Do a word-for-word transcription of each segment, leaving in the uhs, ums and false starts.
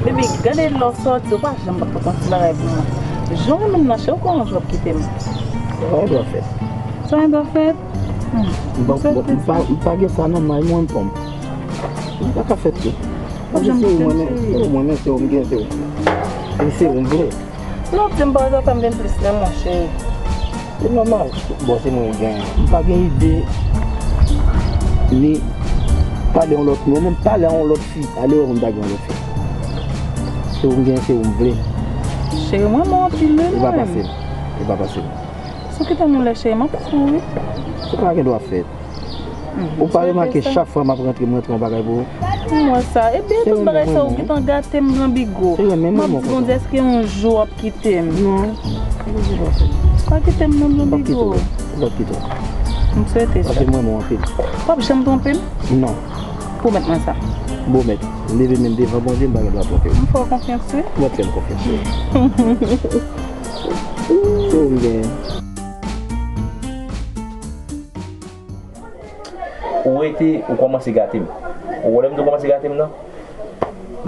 Baby, gade lè w sòti, ou pa janm pa pran ti bagay pou mwen. Jan w renmen m nan, cheri, ou konnen w ap kite m. Sa gen dwa fèt. Sa gen dwa fèt? Hmm. M pa, m pa, m pa gen sa nan may mwen, pom. M pa ka fèt tou. Paske se ou mwen men, se ou mwen men, se ou m gen, se ou. E se ou m vle. Non, ti m pa wè sa fè m vin plis renmen w, cheri. Se nòmal. Bon, se mwen ki genyen. M pa gen ide ni pale yon lòt moun, menm pale a yon lòt fi. Ale wè pou m ta gen yon lòt fi. Se ou m gen, se ou m vle. Cheri, mwen renmen w anpil wi. E pa pase m. E pa pase m. Si w kite m yon lè, cheri, m ap fou wi. Ou pa gen dwa fèt. Ou pa remake chak fwa m ap rantre, m rantre yon bagay pou ou? M wè sa. Ebyen, tout bagay sa ou gentan gate m nan bigo. M ap di Bondye, èske yon jou w ap kite m? Non. Pa kite m non, nan bigo. M ap kite w. M swete sa. Paske m renmen w anpil. W ap janm twonpe m? Non. Pwomèt mwen sa. Pwomèt. Leve men m devan Bondye, m pa gen dwa twonpe w. M fè w konfyans wi. W ap fè m konfyans wi. Ou m gen. Ou rete, ou kòmanse gate m. Ou wè lè m di w kòmanse gate m nan?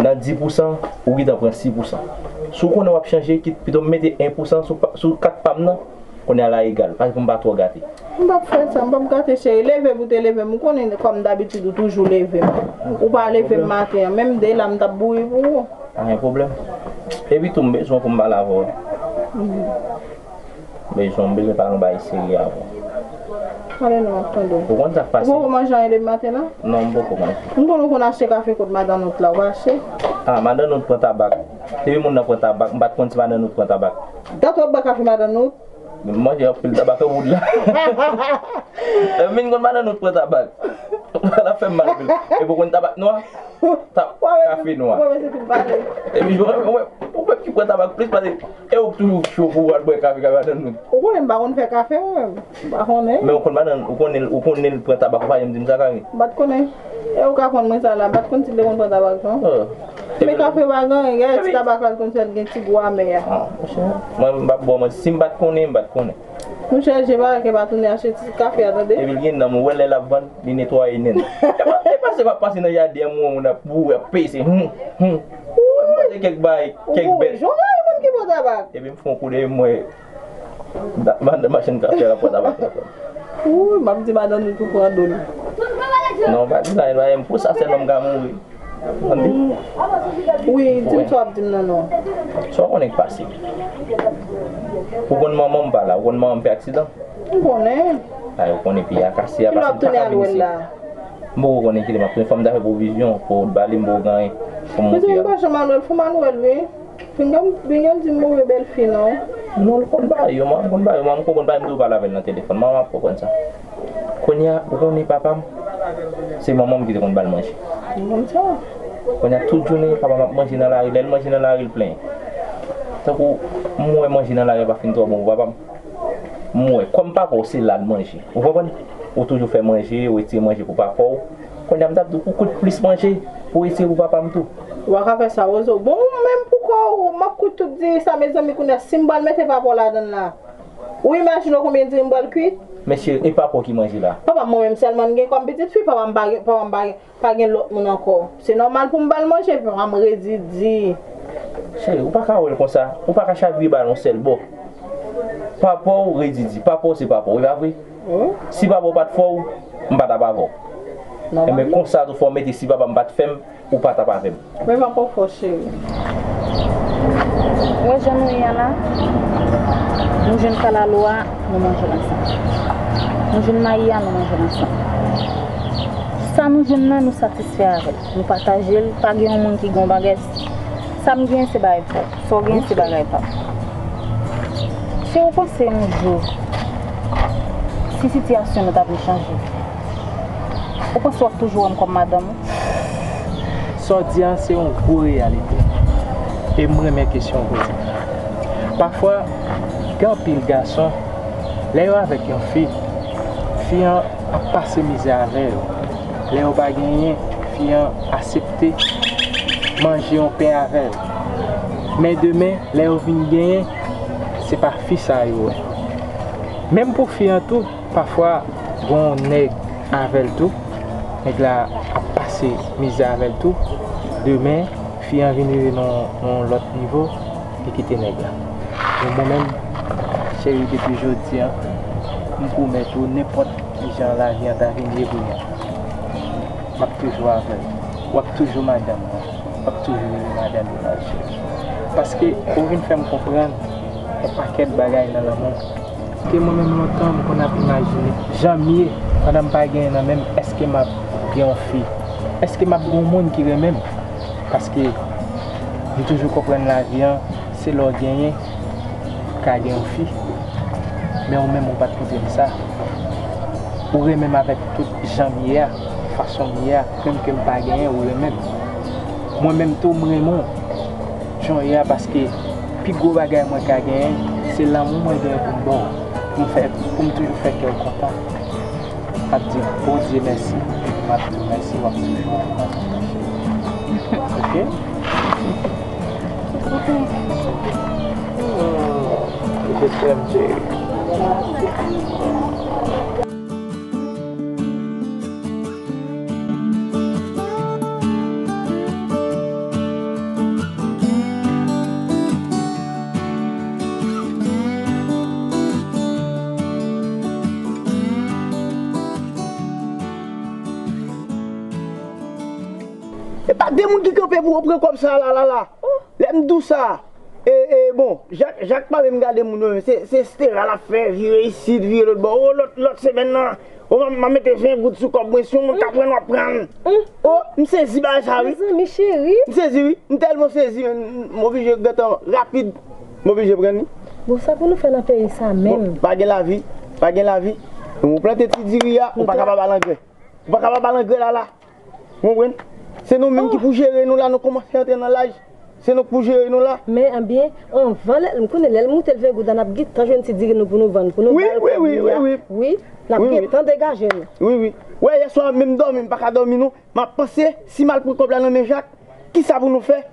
Nan dis pousan, ou gentan pran sis pousan. Si w konnen w ap chanje, kit pito m mete en pousan sou pa, sou kat pa m nan, kounye a la egal. Paske pou m pa twò gate. M p ap fè sa, m p ap gate cheri. Leve pou w te leve m. Ou konnen kòm dabitid ou toujou leve m. Ou pa leve m maten an. Menm de la m t ap bouyi pou ou. Pa gen pwoblèm. Epi tou m bezwen pou m pale avè w. Bezwen, m bezwen pale yon bagay serye avè w. Pale non, m ap tande w. Ou konn sa k pase? Ou poko manje anyen depi maten an? Non, m poko manje. M konn ou konn achte kafe kot madan Nout la, ou pa achte? Ah, madan Nout pran tabak. Depi moun nan pran tabak, m pa t konn si madan Nout pran tabak. Dat w ap bwè kafe madan Nout? M manje anpil tabak an wood la. Depi m vin konn madan Nout pran tabak. L ap fè m mal anpil. Epi ou konn tabak nwa? Tap kafe nwa. Epi ou menm ki pran tabak plis pase, e ou k toujou cho pou w al bwè kafe, kafe madan Nout. Ou konnen m pa konn fè kafe mwen menm. M pa konnen. Men ou konn madan, ou konnen, ou konnen l pran tabak, ou pa janm di m sa, Kari. M pa t konnen. E ou ka konn mwen sa la, m pa t konn si l te konn pran tabak non. Men kafe pa gen anyen, gade ti tabak la l konn fè l gen ti gou amè a. Ah, monchè. Mwen m p ap ba w manti, si m pa t konnen, m pa t konnen. Monchè, je pa ke pa tounen achte ti kafe a, tande. Epi l gen nanm, ou wè lè l ap vann, li netwaye nen l. E pa, e pa se pa pase nan jaden an, moun ap boure, ap pese. Hum, hum. Ou wè, m pase kèk bay, kèk bèt. Ou jan w wè moun ki pran tabak. Epi m fè yon kou dèyè m wè, madanm machann kafe a pran tabak la. Ou, m ap di madanm li pou pran do l. Non, pa di sa, e pa m pou sa sèlman m ka mouri. Wi, di m sa w ap di m nan non. Sa w konnen k pase? Ou konn manman m pa la, ou konn manman m fè aksidan? M konnen. Ay, ou konnen pye a kase a, pase m pa ka vin isit. M poko konnen kilè m ap tounen, fò m ta fè pwovizyon pou w ba li, m poko gen anyen pou m monte a. Mezanmi, m pa janm al wè l, fò m al wè l wi. Pinga m, pinga m di m move bèl fi non. Non, l konn ba yo, manman m konn ba yo, manman m konn ba yo, m toujou pale avè l nan telefòn, manman m ap konprann sa. Kounye a, ou konnen papa m, se manman m ki te konn ba l manje. M konn sa. Kounye a, tout jounen, papa m ap manje nan lari, lè l manje nan lari, l plenyen. Tankou, m wè manje nan lari a pa fin twò bon pou papa m. M wè, kòm papa w se la l manje. Ou konprann? Ou toujou fè manje, ou retire manje pou papa w. Kounye a, m t ap di w, ou kout plis manje pou w retire pou papa m tou. Ou pa ka fè sa, Rozo. Bon, ou menm pou kò w, m ap kout tout diri sa, mezanmi, kounye a, si m pral mete papa w ladan l la. Ou imajine w konbyen diri m pral kwit? Men cheri, e papa w ki manje la? Papa m, mwen menm sèlman m gen kòm pitit fi, papa m pa gen, papa m pa gen, pa gen lòt moun ankò. Se nòmal pou m ba l manje, papa m redi di. Cheri, ou pa ka wè l konsa. Ou pa ka chavire ba l yon sèl bò. Papa w redi di. Papa w se papa w, e pa vre? Wi. Si papa w pa t fè w, m pa t ap avè w. Nòmal. Enben, konsa tou fò w mete si papa m pa t fè m, ou pa t ap avè m. Men m ap ofè w, cheri. Ou wè jan nou ye a la? Nou jwenn kalalou a, nou manje l ansanm. Nou jwenn mayi a, nou manje l ansanm. Sa nou jwenn nan, nou satisfè avè l. Nou pataje l, pa gen yon moun ki gen yon bagay. Sa m gen, se bagay pa w. Sa w gen, se bagay pa w. Si w panse yon jou, si sitiyasyon nou ta vin chanje, ou panse w ap toujou wè m kòm madanm ou? Sa w di a se yon gwo reyalite. E m renmen kesyon w poze. Pafwa, gen anpil gason, lè yo avèk yon fi, fi an ap pase mizè avè yo. Lè yo pa genyen, fi an aksepte manje yon pen avè l. Men demen, lè yo vin genyen, se pa fi sa yo wè. Menm pou fi an tou, pafwa, gen yon nèg avè l tou, nèg la ap pase mizè avè l tou. Demen, Fi an vin rive nan yon lòt nivo, li kite nèg la. Men mwen menm, cheri, depi jodi a, m pwomèt ou, nenpòt kijan lavi an ta vin ye kounye a, m ap toujou avè w. W ap toujou madanm mwen. W ap toujou rele madanm Donald, cheri. Paske ou vin fè m konprann yon pakèt bagay nan lanmou. Paske mwen menm lontan, m konn ap imajine jan m ye pandan m pa genyen nan men m, èske m ap gen yon fi? Èske m ap gen yon moun ki renmen m? Paske m toujou konprann lavi an, se lè w genyen, ou ka gen yon fi. Men ou menm, ou pa t montre m sa. Ou renmen m avèk tout jan m ye a, fason m ye a, menm ke m pa genyen, ou renmen m. Mwen menm tou, m renmen w jan w ye a, paske pi gwo bagay mwen ka genyen, se lanmou mwen genyen pou m ba w, pou m fè, pou m toujou fè kè w kontan. M ap di Bondye mèsi, m ap di w mèsi, w ap toujou kontan, cheri. Oke? Hmm, je t'aime, cheri. E pa de moun ki kanpe pou yo pran kòb sa la, la, la. Lè m di w sa, e, e, bon, Jak, Jak pa menm gade moun yo, se, se Stera l ap fè, vire isit, vire lòt bò. O, lòt, lòt semèn nan, o, m a, m a mete ven goud sou kòb mwen, si yon moun ka pran l, w ap pran l. O, m sezi bagay sa, wi. Mezanmi, cheri. M sezi, wi. M tèlman sezi, men m, m oblije gentan rapid. M oblije pran li. Bon, sa pou nou fè nan peyi sa menm? Bon, pa gen lavi, pa gen lavi. Ou plante ti diri a, ou pa kapab al angrè. Ou pa kapab al angrè la, la. Ou konprann? Se nou menm ki pou jere nou la, nou kòmanse antre nan laj. Se nou k pou jere nou la. Men, ebyen, anvan lè, m konnen lè l moute l ven goud la, n ap gentan jwenn ti diri nou pou nou vann, pou nou ba l kòb li a. Wi, wi, wi, wi, wi. Wi, n ap gentan degaje nou. Wi, wi. Wè, yèswa menm dòmi, m pa ka dòmi non. M ap panse, si m al pran kòb la nan men Jak, kisa pou nou fè?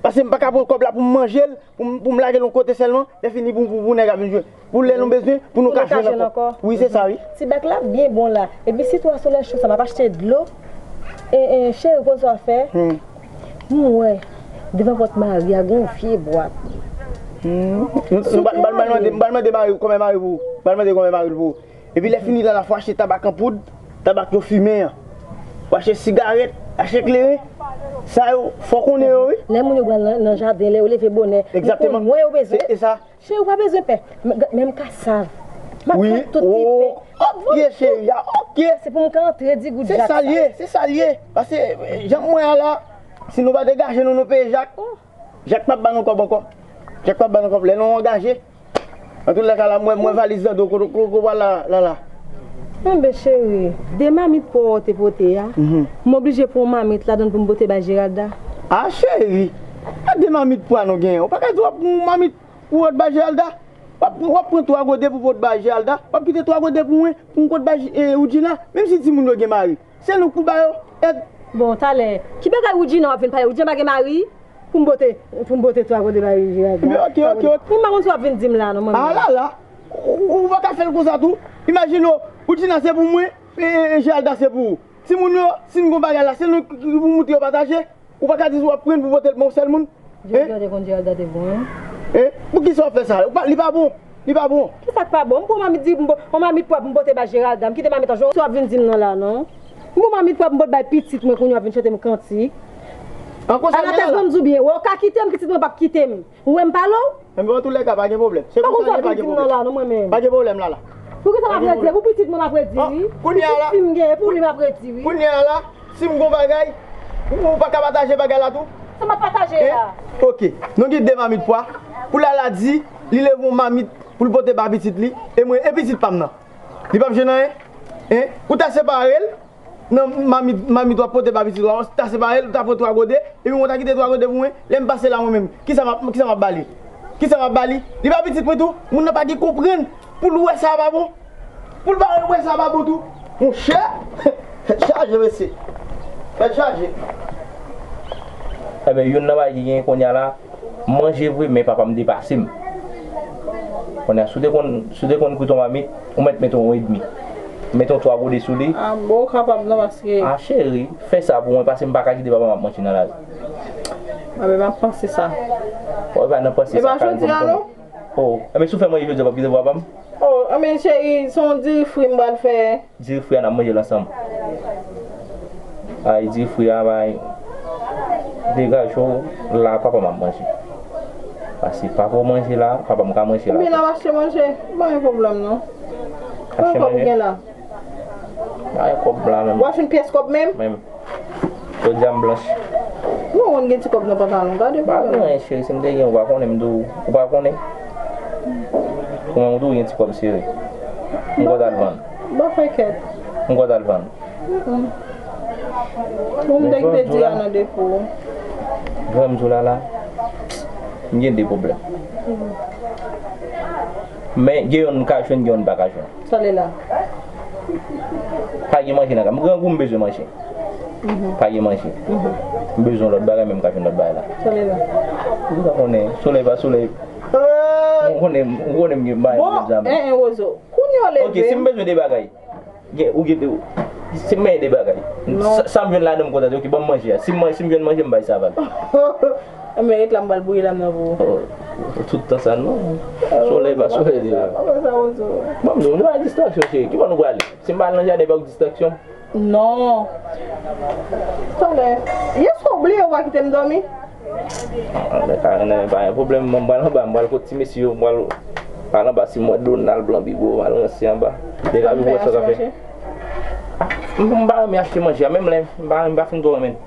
Paske m pa ka pran kòb la pou m manje l, pou m, pou m lage l yon kote sèlman, lè fini pou, pou, pou nèg la vin jwenn. Pou lè nou bezwen, pou nou ka jwenn ankò. Wi, se sa, wi. Ti bak la ap byen bon la. Epi sitou a solèy cho sa, m ap achte dlo. E, e, cheri, koze w ap fè? M wè devan pòt mari a, gen yon vye bwat. M pral mande, m pral mande mari w konbyen mari pou ou. M pral mande konbyen mari l pou ou. Epi lè fini la, la fò achte tabak an poud, tabak yo fimen an. Ou achte sigarèt, achte kleren. Sa yo, fò konnen yo, wi. Lè moun yo pral nan, nan jaden, lè yo leve bonè, nou konn mwen yo bezwen. Se, se sa. Cheri, ou pa bezwen pè. Men, men m ka sav. M ap pran tout ti pen. Oke, cheri, a, oke. Se pou m ka antre di goud Jak sa. Se sa l ye, se sa l ye. Paske, eh, jan m wè a la, si nou pa degaje nou, nou peye Jak. Jak p ap ba nou kòb ankò. Jak p ap ba nou kòb. Lè nou angaje, antoulèka la, m wè, m wè valiz nan do, kote, kote, kote w pral la, la, la. Enben, cheri, de mamit pwa w te pote a, m oblije pran yon mamit ladan l pou m pote bay Geralda. A, cheri, e de mamit pwa nou genyen. Ou pa ka di w ap pran yon mamit pou w pote bay Geralda. W ap, w ap pran twa gode pou w pote bay Geralda. W ap kite twa gode pou mwen, pou m pote bay, eh, Woodjina. Menm si timoun yo gen mari, se nou k pou ba yo èd. Bon, talè, ki bagay Woodjina w ap vin pale? Woodjina pa gen mari? Pou m pote, pou m pote twa gode bay Geralda. Ebyen, oke, oke, oke. Mwen pa konn sa w ap vin di m la non, manmi. A la la, ou, ou pa ka fè l konsa tou. Imajine w, Woodjina se pou mwen, e, e, e, Geralda se pou ou. Timoun yo, si n gon bagay la, se nou ki, ki pou montre yo pataje. Ou pa ka di w ap pran w pou pote l ba yon sèl moun. Geralda te konn Geralda te bon, wi. Hein? Poukisa w ap fè sa? Ou pa, li pa bon. Li pa bon. Kisa k pa bon? M pran mamit di, m pran mamit pwa pou m pote bay Geralda. M kite mamit an jwe. Sa w ap vin di m nan la, non. M pran mamit pwa pou m pote bay pitit mwen, kounye a w ap vin chante m kantik. An konsa l ye la. Anatès, ban m di w byen, wè, w ka kite m, pitit mwen p ap kite m. Ou wè m pale w? Enben, antoulèka, pa gen pwoblèm. Se konsa w ap vin di m nan la, non, mwen menm. Pa gen pwoblèm la, la. Pou kisa m ap redi? Pou pitit mwen m ap redi, wi. Kounye a la. Pitit fi m genyen, pou li m ap redi, wi. Kounye a la. Si m gon bagay, ou, ou pa ka pataje bagay la tou? Sa m ap pataje a? Oke. Nou gen de mamit pwa. Pou Lala di, li leve yon mamit pou l pote ba pitit li, e mwen, e pitit pa m nan? Li p ap jwenn anyen? Hein? Ou ta separe l nan mamit, mamit w ap pote ba pitit ou a, ou ta separe l, ou ta pran twa gode, epi mwen ta kite twa gode pou mwen, lè m pase la mwen menm, kisa m ap, kisa m ap ba li? Kisa m ap ba li? Li pa pitit mwen tou? Moun nan pa gen konprann pou l wè sa pa bon? Pou l pa wè sa pa bon tou. Monchè, fèt chaje, mesye. Fèt chaje. Enben, youn nan bagay ki genyen kounye a la, m manje vre, men papa m depase m. Kounye a, si w te konn, si w te konn kwit yon mamit, ou mèt mete yon edmi. Mete yon twa gode sou li. A, bon, ou kapab non, paske. A, cheri, fè sa pou mwen, paske m pa ka kite papa m ap manti nan lari. Mwen menm ap panse sa. Bon, e pa nan panse sa, Karen, jodi a non. Oh, enben si w fè manje jodi a, w ap kite vwa pa m? Oh, enben cheri, se yon diri fri m pral fè. Diri fri a n ap manje l ansanm. Ay, diri fri a, bay. Degaje w la, papa m ap manje. Paske papa w manje la, papa m ka manje la. Oubyen n ap achte manje, pa gen pwoblèm non. Achte manje? Kòb ou gen la? Pa gen kòb la menm. W achte yon pyès kòb menm? Menm. Jodi a m blanch. Non, ou konn gen ti kòb nan pantalon, gade pou mwen. Pa gen anyen, cheri, si m te gen, ou pa konnen, m di w, ou pa konnen. Ou menm, ou di w gen ti kòb sere. M konn al vann. Ba fè kèt. M konn al vann. Mm-mm. Ou m te kite di a nan depo. Jwè m di w la la, m gen de pwoblèm. Men gen youn m ka jwenn, gen youn m pa ka jwenn. Sa l ye la? Pa gen manje nan kay. M grangou, m bezwen manje. Mhm. Pa gen manje. Mhm. M bezwen lòt bagay, men m ka jwenn lòt bagay la. Sa l ye la? Ou pa konnen, solèy pa solèy. Ou konnen, ou konnen m gen bagay. Bon, en, en, Wozo. Kounye a w leve. Ok, si m bezwen de bagay, gen, ou gen, si m gen de bagay. Non. Sa, sa m jwenn ladan m kontan, ok, ban m manje a. Si m, si m jwenn manje, m bay sa vag. Men ret la, m pral bouyi lam nan pou ou. Oh, tout tan sa non. Solèy pa solèy li la. Bon, nou pa distraksyon, cheri. Ki bò nou prale? Si m pa al nan jaden, pa distraksyon. Non. Talè. Yèswa ou bliye ou pa kite m dòmi? Ah, men Karen, pa gen pwoblèm, m pral anba, m pral kot ti mesye yo, m pral, pral anba si m wè Donald Blanc Bigo, m al ranse anba. Degaje w, wè sa w ka fè. Ah, m pa renmen achte manje a, menm lè m pa, m pa fin twò renmen.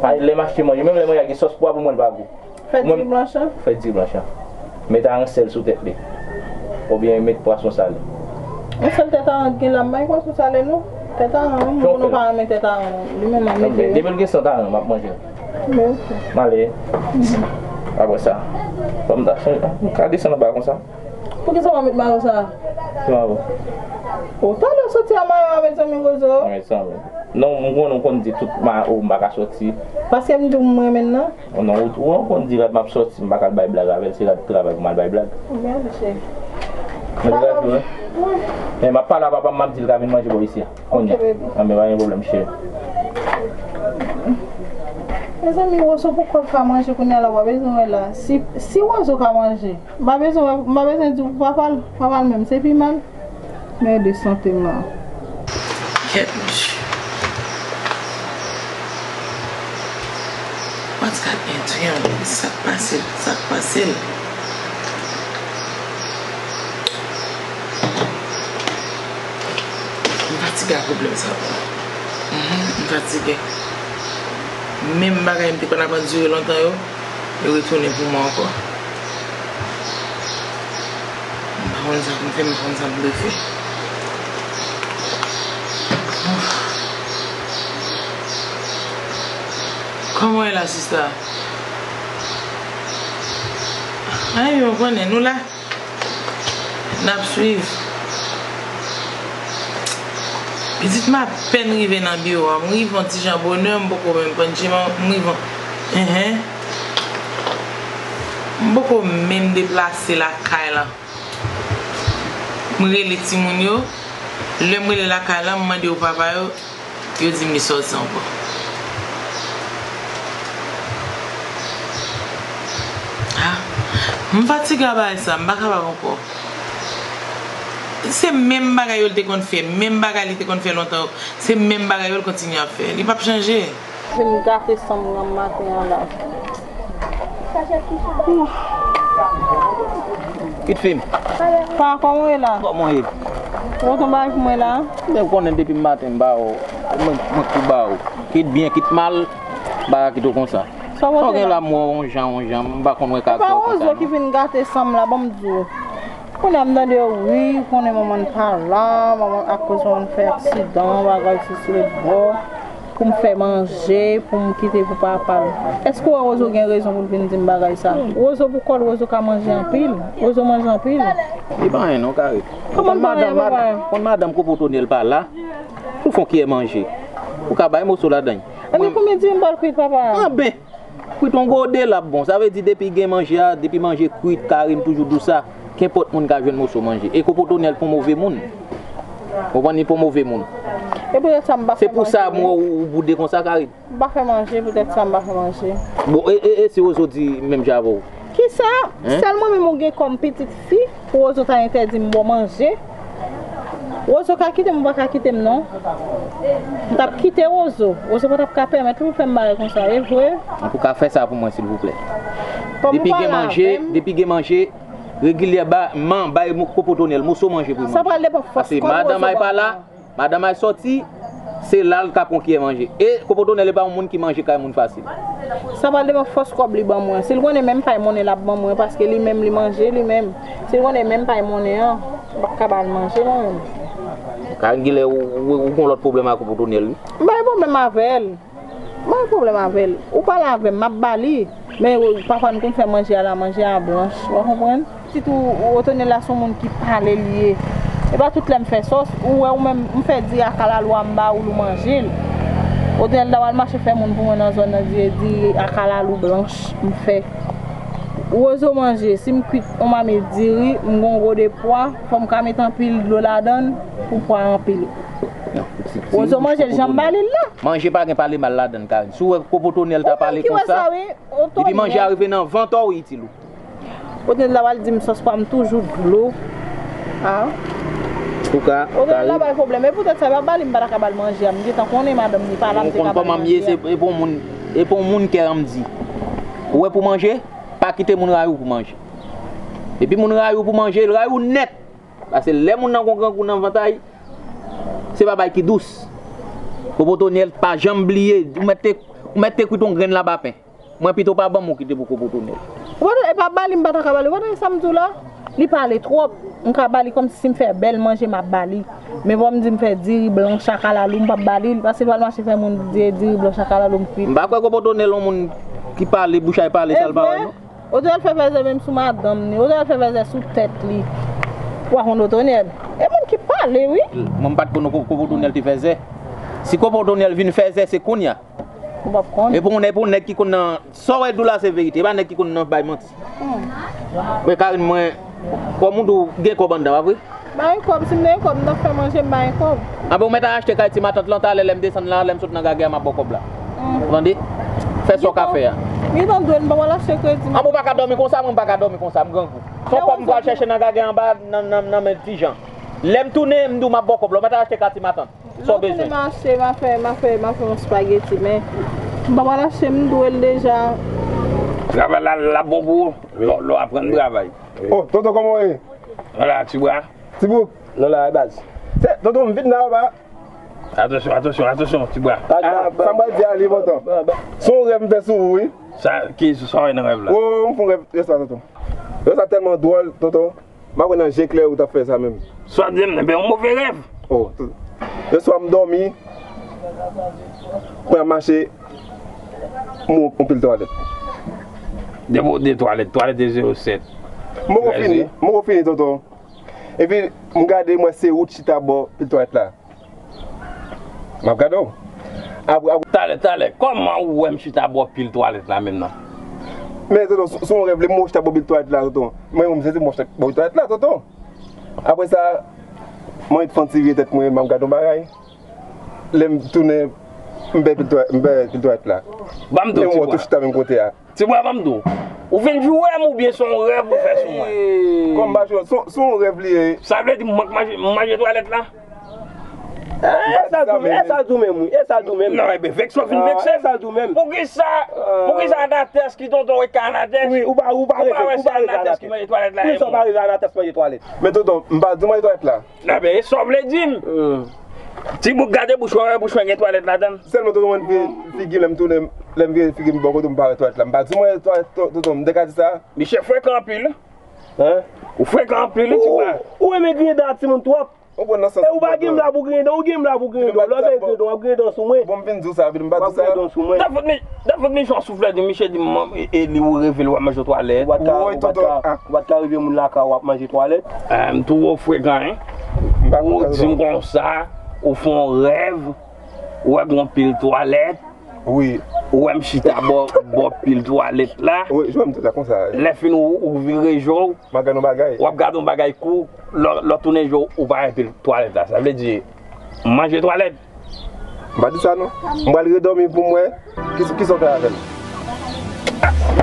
Ay, lè m achte manje, menm lè manje a gen sòs pwa pou mwen, li pa gou. Fè diri blanch lan? Fè diri blanch lan. Met aran sèl sou tèt li. Oubyen met pwason sale. Yon sèl tèt aran ki gen la, m pa gen pwason sale non. Tèt aran, wi, moun pa renmen tèt aran non. Li menm an mete. Depi l gen sant aran, m ap manje l. Men ok. M ale. Apre sa, fò m ta chanje. M ka desann anba konsa. Poukisa w pa met mayo sa? Ki mayo? Ou tande w soti a mayo a, mezanmi, Wozo. Mezanmi. Non, m konnen w konn di tout mayo m pa ka soti. Paske m di w m renmen l nan? Non, ou, ou konn di rad m ap soti, m pa ka al bay blag avè l, se rad travay pou m al bay blag. Mèsi, cheri. Men degaje w, wi. Men m ap pale a papa m, m ap di l ka vin manje bò isi a. Kounye a. Ok, baby. Anben, pa gen pwoblèm, cheri. Mezanmi, Wozo poko l ka manje kounye a la, w a bezwen wè la. Si, si Wozo ka manje, m pa bezwen wè, m pa bezwen di w papa l, papa l menm, se pi mal. Men de sante m la. Kèt, mesye. What's got into him? Sa k pase l? Sa k pase l? M fatige ak pwoblèm sa yo. Mhm, m fatige. Menm bagay m te konn ap andire lontan yo, yo retounen pou mwen ankò. M pa konn sa pou m fè, m pa konn sa m dwe fè. Kòman w ye la, sista? Anyen, ou konnen, nou la. N ap swiv. Pitit m apèn rive nan biwo a. M rive yon ti jan bonè, m poko menm pran djim an, m rive. Enhen. M poko menm deplase lakay la. M rele timoun yo. Lè m rele lakay la, m mande yo papa yo. Yo di m li sòti ankò. Ah, m fatige a bagay sa, m pa kapab ankò. Se menm bagay yo l te konn fè, menm bagay li te konn fè lontan yo, se menm bagay yo l kontinye ap fè. Li p ap chanje. Vin gate san m nan maten an la. Kit fi m. Pa, kòman w ye la? Kòman w ye? Ou konn bagay pou mwen la? Men w konnen depi maten m ba w, mwen, mwen kou ba w. Kit byen, kit mal, m pa ka kite w konsa. Sa w gen la m wè w yon jan, yon jan, m pa konn wè karakta w konsa non. Wozo ki vin gate san m la, ban m di w. Kounye a m tande yo ri, konnen manman n pa la, manman akoz manman n fè aksidan, bagay sisi lòt bò. Pou m fè manje, pou m kite pou papa l. Èske w wè Wozo gen rezon pou l vin di m bagay sa? Wozo pou kò l, Wozo ka manje anpil. Wozo manje anpil. Li pa anyen non, Karen. Kòman l pa anyen, papa? Konn madanm Kopo Tonèl pa la, pou fè yon kiyè manje. Ou ka bay moso ladan l. Enben, konbyen diri m pral kwit, papa? Anben! Kwit yon gode l ap bon. Sa vle di depi gen manje a, depi manje kwit, Karen toujou di w sa. Kenpòt moun ka jwenn moso manje. E Kopo Tonèl pa yon move moun. Ou konprann, li pa yon move moun. E poutèt sa m pa fè manje. Se pou sa m wè w, ou boude konsa, Karine. M pa fè manje, poutèt sa m pa fè manje. Bon, e, e, e si Wozo di menm jan avè w? Kisa? Sèl mwen menm ou gen kòm pitit fi, pou Wozo ta entèdi m bò manje? Wozo ka kite m, ou pa ka kite m non. M t ap kite Wozo. Wozo pa t ap ka pèmèt li pou fè m bagay konsa, e vre? An tou ka, fè sa pou mwen, silvouplè. Depi gen manje, depi gen manje, regilyèman, bay Kopo Tonèl moso manje pou l manje. Sa pral depann fòs kòb Wozo ban mwen. Paske madanm ay pa la, madanm ay sòti, se la l ka pran kiyè manje. E Kopo Tonèl e pa yon moun ki manje kay moun fasil. Sa pral depann fòs kòb li ban mwen. Si l konnen menm pay monnen l ap ban mwen, paske li menm li manje li menm. Si l konnen menm pay monnen an, m p ap ka ba l manje mwen menm. Karine, genlè ou, ou, ou gen lòt pwoblèm ak Kopo Tonèl, wi. M pa gen pwoblèm avè l. M pa gen pwoblèm avè l. Ou pale avè m, m ap ba li. Men pafwa n konn fè manje a la, manje a blanch. Ou konprann? Sitou, Wotonèl la se yon moun ki pale li ye. E pa tout lè m fè sòs, ou wè ou menm, m fè diri a kalalou a, m ba ou l, ou manje l. Wotonèl ta pral mache fè moun pou mwen nan zòn nan, diri, diri a kalalou blanch m fè. Wozo manje, si m kwit yon mamit diri, m gon gode pwa, fò m ka met anpil dlo ladan l pou pwa a anpile. Wozo manje l jan m ba li l la. Manje pa gen pale mal ladan l, Karine. Si w wè Kopo Tonèl ta pale konsa, depi manje a rive nan vant ou, itil ou. Wotonèl la pral di m sòs pa m toujou dlo. A. Ou ka, ou ka ri. Wotonèl la bay pwoblèm. E poutèt sa, pa ba li, m pa ta ka ba l manje a. M gentan konnen madanm li pa la, m te ka ba l manje a. Ou konn kòman m ye, se, e pou moun, e pou moun kè an m di. Ou wè pou manje, pa kite moun rayi w pou manje. Epi moun rayi w pou manje, l rayi w nèt. Paske lè moun nan gon grangou nan vant a l, se pa bagay ki dous. Kopo Tonèl pa janm bliye, ou mèt te, ou mèt te kwit yon grenn labapen. Mwen pito pa ban m ou kite pou Kopo Tonèl. Ou pa tande, e pa ba li, m pa ta ka ba li. Ou pa tande sa m di w la? Li pale twòp. M ka ba li kòmsi si m fè bèl manje, m ap ba li. Men fò m di m fè diri blanch a kalalou, m p ap ba li, paske l pral mache fè moun di diri blanch a kalalou m kwit. M pa kwè Kopo Tonèl yon moun ki pale, bouch a l pale, sa l pa wè non. Wotonèl fè fèzè menm sou madanm li. Wotonèl fè fèzè sou tèt li. Ou pa konn Wotonèl? E moun ki pale, wi. Mwen m pa t konn Kopo Tonèl te fèzè. Si Kopo Tonèl vin fèzè, se kounye a. Ou p ap konn. E pou nèg, pou nèg ki konn nan, sa w wè di w la se verite, e pa nèg ki konn nan bay manti. Hmm. Men Karine, mwen, kòm ou di w gen kòb anndan, pa vre? Ba yon kòb, si m te gen kòb, m t ap fè manje, m ba yon kòb. Anben, ou mèt al achte kay ti matant lan, talè lè m desann la, lè m sot nan gagè a, m ap ba w kòb la. Hmm. Ou tande? Fè sa w ka fè a. Gentan dwe, m pa pral achte kredi. Anben, ou pa ka dòmi konsa, mwen m pa ka dòmi konsa, m grangou. Se yon kòb m pral chèche nan gagè anba, nan, nan, nan men Ti Jan. Lè m tounen, m di w m ap ba w kòb la, ou mèt al achte kay ti matant. Sa w bezwen? Lè m tounen m achte, m a fè, m a fè, m a fè yon spageti, men m pa pral achte, m dwe l deja. Travay la, l ap bon pou ou. Lè w, lè w aprann travay. Oh, tonton, kòman w ye? Ala, ti bra. Ti bouk. Non, la, baz. Se, tonton, m vin la, ba. Atansyon, atansyon, atansyon, ti bra. Ah, sa m pral di a, li enpòtan. Se yon rèv m fè sou ou, wi. Sa, ki, sa w wè nan rèv la? Oh, m fè yon rèv yèswa, tonton. Rèv sa tèlman dwòl, tonton. M pa wè nan je klè ou t ap fè sa menm. Sa w di m, ebyen, yon move rèv. Oh, tou. Yèswa m dòmi, mwen ap mache, m wè yon pil twalèt. Depi w di twalèt, twalèt e zewo sèt. M poko fini, m poko fini, tonton. Epi, m gade, m wè se ou t chita bò pil twalèt la. M ap gade w. Apre, apre. Talè, talè, kòman ou wè m chita bò pil twalèt la menm nan? Men, tonton, se, se yon rèv, lè m wè w chita bò pil twalèt la, tonton. Mwen, m sezi m wè w chita bò pil twalèt la, tonton. Apre sa, mwen fè yon ti vire tèt mwen, m ap gade yon bagay. Lè m tounen, m pè pil twalèt, m pè pil twalèt la. Ban m di w, ti bwa. E m wè w tou chita menm kote a. Ti bwa, ban m di w. Ou vin joure m oubyen se yon rèv ou fè sou mwen? Kòm m pa joure, se, se yon rèv li ye. Sa vle di m mank manje, m manje twalèt la? E sa l di w menm, e sa l di w menm, wi, e sa l di w menm. Non, ebyen, vekse w fin vekse. E sa l di w menm. Poukisa, poukisa Anatès ki tonton e ka Anatès? Wi, ou pa, ou pa reve, ou pa reve Anatès ki manje twalèt la. Poukisa ou pa reve Anatès manje twalèt? Men tonton, m pa di w manje twalèt la. Enben, e sa w vle di m? Ti bouk, gade bouch mwen, wè bouch mwen gen twalèt ladan l. Sèlman tonton, mwen vire figi m, lè m tounen, lè m vire figi m bò kote m pa wè twalèt la. M pa di mwen twalèt, tonton, m te ka di sa. Misye frekan anpil. Hein? Ou frekan anpil, wi, ti bwa. Ou renmen griyen dan a timoun twòp. Ou pran nan sans. E ou pa gen m la pou griyen dan, ou gen m la pou griyen dan. Lè w vin griyen dan, w ap griyen dan sou mwen. Bon, m vin di w sa, epi m pa di w sa. W ap griyen dan sou mwen. Dafot mi, Dafot mi jan souflè di misye di m, e, e li ou reve l w ap manje twalèt. Ou pa t ka, ou pa t ka, ou pa t ka rive moun lakay ou ap manje twalèt. M twò frekan, hein. Ou di m konsa, ou fè yon rèv, ou wè gon pil twalèt. Wi. Ou wè m chita bò, bò pil twalèt la. Wi, jwenn m te la konsa. Lè fini ou, ou vire je w. M ap gade yon bagay. W ap gade yon bagay kou, lè, lè w tounen je w, ou pa wè pil twalèt la. Sa vle di, manje twalèt. M pa di sa non. M pral redòmi pou m wè ki, ki sa w fè avè l.